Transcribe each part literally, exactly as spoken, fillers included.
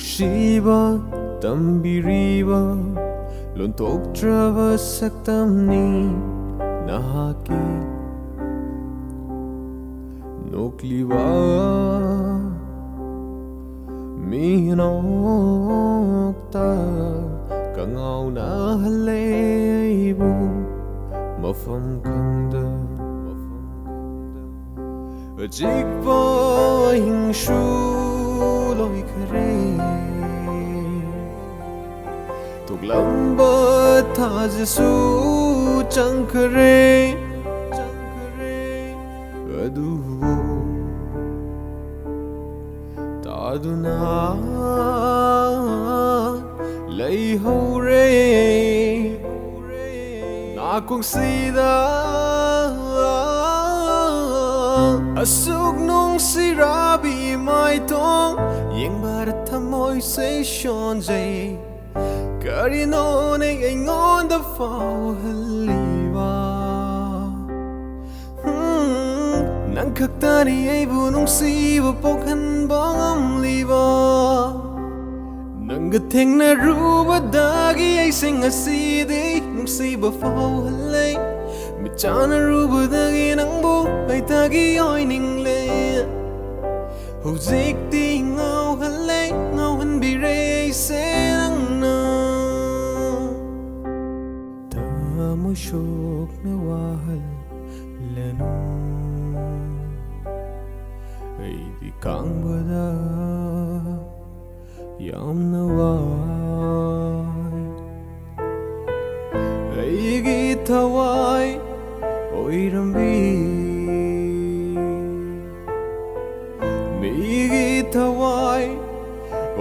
ꯅꯨꯡꯁꯤꯕ ꯇꯝꯕꯤꯔꯤꯕ ꯂꯣꯟꯊꯣꯛꯇ꯭ꯔꯕ ꯁꯛꯇꯝꯅꯤ ꯅꯍꯥꯛꯀꯤ꯫ ꯅꯣꯛꯂꯤꯕ ꯃꯤꯅꯣꯛꯇ ꯀꯉꯥꯎꯅꯍꯜꯂꯦ ꯑꯩꯕꯨ ꯃꯐꯝ ꯈꯪꯗ꯫ ꯑꯆꯤꯛꯄ ꯑꯍꯤꯡꯁꯨ ꯂꯣꯏꯈꯔꯦ꯫ ꯊꯣꯛꯂꯝꯕ ꯊꯥꯖꯁꯨ ꯆꯪꯈꯔꯦ꯫ ꯑꯗꯨꯕꯨ ꯇꯥꯗꯨꯅ ꯂꯩꯍꯧꯔꯦ꯫ ꯅꯥꯀꯣꯡꯁꯤꯗ ꯑꯁꯨꯛ ꯅꯨꯡꯁꯤꯔꯕꯤ ꯃꯥꯏꯊꯣꯡ ꯌꯦꯡꯕꯗ ꯊꯃꯣꯏꯁꯦ ꯁꯣꯟꯖꯩ꯫ ꯀꯔꯤꯅꯣꯅꯦ ꯑꯩꯉꯣꯟꯗ ꯐꯥꯎꯍꯜꯂꯤꯕ? ꯎꯝ, ꯅꯪ ꯈꯛꯇꯅꯤ ꯑꯩꯕꯨ ꯅꯨꯡꯁꯤꯕ ꯄꯣꯛꯍꯟꯕ ꯉꯝꯂꯤꯕ꯫ ꯅꯪꯒ ꯊꯦꯡꯅꯔꯨꯕꯗꯒꯤ ꯑꯩꯁꯦ ꯉꯁꯤꯗꯤ ꯅꯨꯡꯁꯤꯕ ꯐꯥꯎꯍꯜꯂꯦ꯫ ꯃꯤꯠ ꯆꯥꯟꯅꯔꯨꯕꯗꯒꯤ ꯅꯪꯕꯨ ꯑꯩꯇꯒꯤ ꯑꯣꯏꯅꯤꯡꯂꯦ꯫ ꯍꯧꯖꯤꯛꯇꯤ ꯉꯥꯎꯍꯜꯂꯦ, ꯉꯥꯎꯍꯟꯕꯤꯔꯦ ꯑꯩꯁꯦ ꯅꯪꯅ꯫ ꯊꯃꯣꯏ ꯁꯣꯛꯅ ꯋꯥꯍꯜꯂꯅꯨ, ꯑꯩꯗꯤ ꯈꯥꯡꯕꯗ ꯌꯥꯝꯅ ꯋꯥꯏ꯫ ꯑꯩꯒꯤ ꯊꯋꯥꯏ ꯑꯣꯏꯔꯝꯕꯤ ꯃꯤꯒꯤ ꯊꯋꯥꯏ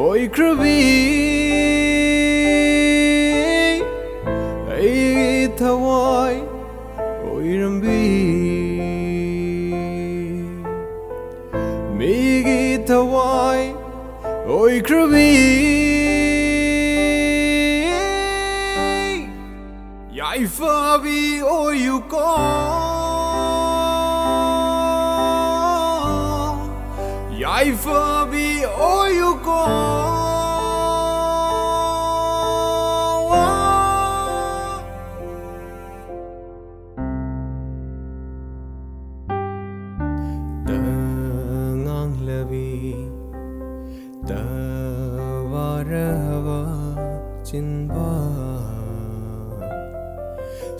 ꯑꯣꯏꯈ꯭ꯔꯕꯤ, ꯑꯩꯒꯤ ꯊꯋꯥꯏ ꯑꯣꯏꯔꯝꯕꯤ ꯃꯤꯒꯤ ꯊꯋꯥꯏ ꯑꯣꯏꯈ꯭ꯔꯕꯤ꯫ ꯌꯥꯏꯐꯕꯤ ꯑꯣꯏꯌꯨꯀꯣ, ꯌꯥꯏꯐꯕꯤ ꯑꯣꯏꯌꯨꯀꯣ꯫ ꯋꯥꯔꯕ ꯆꯤꯟꯕꯥ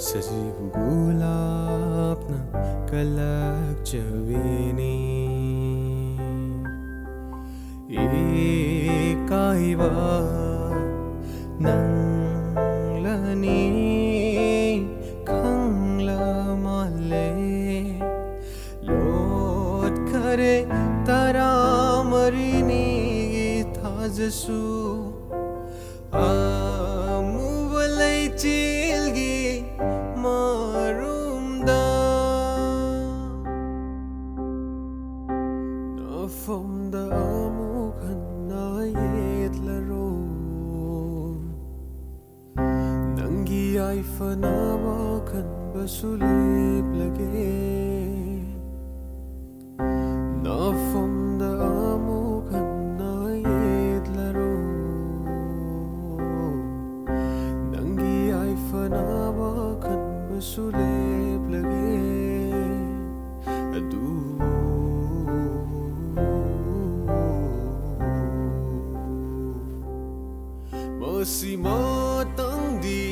ꯁꯖꯤꯕꯨ ꯒꯨꯂꯥꯞꯅ ꯀꯜꯂꯛꯆꯕꯤꯅꯤ꯫ ꯏꯀꯥꯏꯕ ꯅꯪꯂꯅꯤ ꯈꯪꯂ ꯃꯥꯜꯂꯦ꯫ ꯂꯣꯠꯈꯔꯦ ꯇꯔꯥꯃꯔꯤꯅꯤꯒꯤ ꯊꯥꯖꯁꯨ ꯑꯃꯨꯕ ꯂꯩꯆꯤꯜꯒꯤ ꯃꯔꯨꯝꯗ꯫ ꯅꯐꯝꯗ ꯑꯃꯨꯛ ꯍꯟꯅ ꯌꯦꯠꯂꯔꯣ꯫ ꯅꯪꯒꯤ ꯌꯥꯏꯐꯅꯕ ꯈꯟꯕꯁꯨ ꯂꯦꯞꯂꯒꯦ꯫ ꯅꯐꯝꯗ ꯑꯃꯨꯛ ꯍꯟꯅ ꯌꯦꯠꯂꯔꯣ꯫ ꯅꯪꯒꯤ ꯌꯥꯏꯐꯅꯕ ꯈꯟꯕꯁꯨ ꯂꯦꯞꯂꯒꯦ꯫ ꯑꯗꯨ ꯃꯁꯤꯃꯇꯪꯗꯤ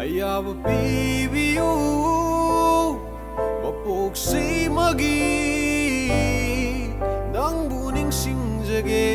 ꯑꯌꯥꯕ ꯄꯤꯕꯤꯌꯨ꯫ ꯃꯄꯣꯛꯁꯤꯃꯒꯤ ꯅꯪꯕꯨ ꯅꯤꯡꯁꯤꯡꯖꯒꯦ꯫